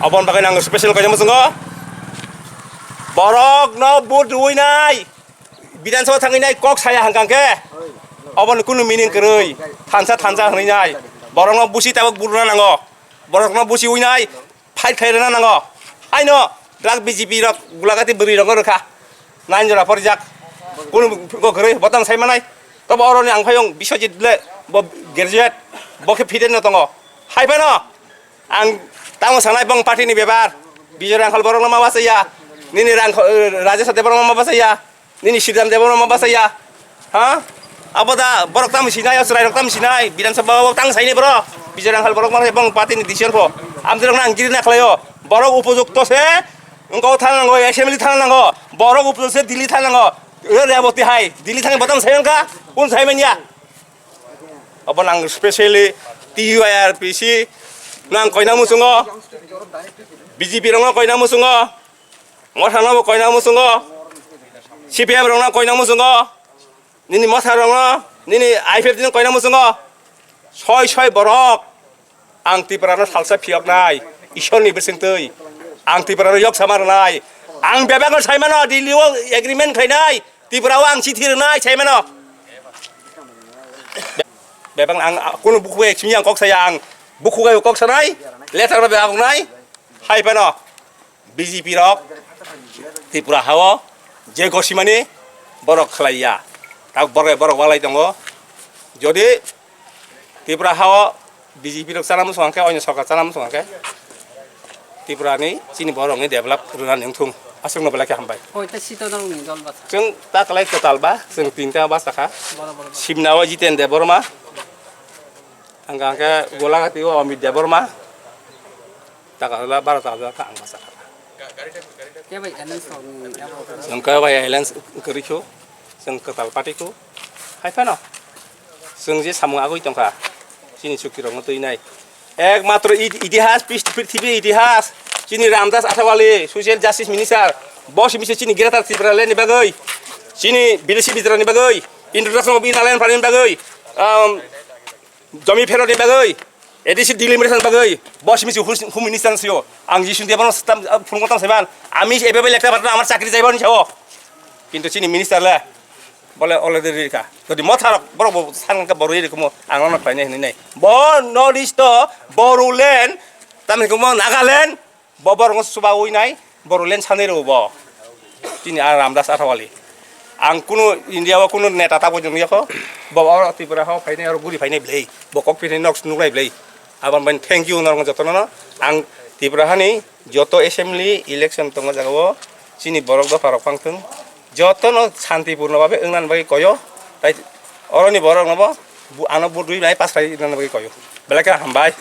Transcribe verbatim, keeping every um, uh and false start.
Aboni bagwi ang special kaisa muchungo. Borokno vote rwinai, Bidhan Sabha thangwinai kok saya hwnkha khe, oboni kunu meaning kwrwi, thansa thansa hwnwi nai. Borokno busi tabuk buruna nango. Borokno busi winai, fight khai rwna nango. Haino, drug B J P rok gulagati bwrwi rokno rwkha. Nine jora porijak. Kunu go kwrwi, botang sai manai. Tobo oroni ang phayung Biswajit le, bo graduate, bo khe fitted no tongo. Hai phano, ang tamo sanai bong party ni bebar. Bijoy Rangkhal borok no ma bachaya. Nini Rangkh-, eh, Rajeshwar Debbarma ma bachaya. Nini Sridham Debbarma ma bachaya. Ha? Abo da borok tamo sinai, o chwrai rok tamo sinai. Bidhan Sabha o tang saini bro. Bijoy Rangkhal borok ma bong party ni decision pho. Amtwi rok nang giri na khlaio. Borok upojukto se. Wngkok thana nango, assembly thana nango. Borok upojukto se Delhi thana nango. Reboti hai. Delhi thang botang sai wngkha. Kun sai manya. Abo nang specially T U I R P C nang koina muchungo, B J P rokno koina muchungo, Motha no koina muchungo, C P M rokno koina muchungo, nini Motha rokno, nini I P F T no koina muchungo, soi soi borok. Ang Tripura no salsa phiyoknai, Ishwar ni bisingtwi. Ang Tripura no yok sama rwnai. Ang bebak no sai mano, Delhi o agreement khainai. Tripura o ang chithi rwnai, sai mano. Bebak ang kunu bukhuk bai simi ang kok saya, ang bukhuk bai kok sanai, letter bai bebak nai, hai phano B J P rok Tripura hao je gosimani borok khlaiya. Tak borok, borok walai tongo. Jodi Tripura hao B J P rok chana muchung khe, onyo sorkar chana muchung khe, Tripura ni chini borok ni develop rwnani wngthung. Aswk no belai khe hambai. Koita seat o norokni dol bwsa? Chwng ta kwlai kwtal ba, chwng tinta bwsa kha. Boro boro. Simna o Jiten Debbarma, ang khe Golagati o Amit Debbarma, ta kwlai baro ta kha ang bwsa kha. Khe bai alliance rokni abo? Chwng khe bai alliance kwrwi kho, chwng kwtal party kho. Hai phano chwng je samung agwi tongkha, chini chukti rokno twi nai. Ekmatro iti-, itihas, pis-, prithibi itihas, chini Ramdas Athawale, Social Justice Minister, bo simi se chini Greater Tipraland ni bagwi, chini Bidesi Bidra ni bagwi, Introduction of Inner Line Permit ni bagwi, um, Jomi Pheroni bagwi, A D C delimitation bagwi, bo simi se Home Minister sio. Ang Jisu Debano tam, phunukno tam saiman, ami ebe bai lekta batna amar chakri jaiba ni sao. Kintu chini minister le, bole already rikha. Jodi Motha rok borok bo san khe borok iri kumo ang no khlainai hinwi nai. Bo North East o Bodoland, tamni kumo Nagaland, bo borok no chuba ui nai, Bodoland sanai rw bo. Chini a Ramdas Athawale. Ang kunu India o kunu neta tabuk nung yakho, bo oro Tripura hao phainai, oro guri phainai belai. Bo kok pini nok nuklai belai. Abang bai thank you norok jotono no. Ang Tripura hani joto assembly election tongo jaga o chini borok dopha rok pang thung. Jotono santipurno babe wngna bagwi koyo. Tai oroni borok no bo bu-, ano vote rwi bai pass khai wngna bagwi koyo. Belai khe hambai.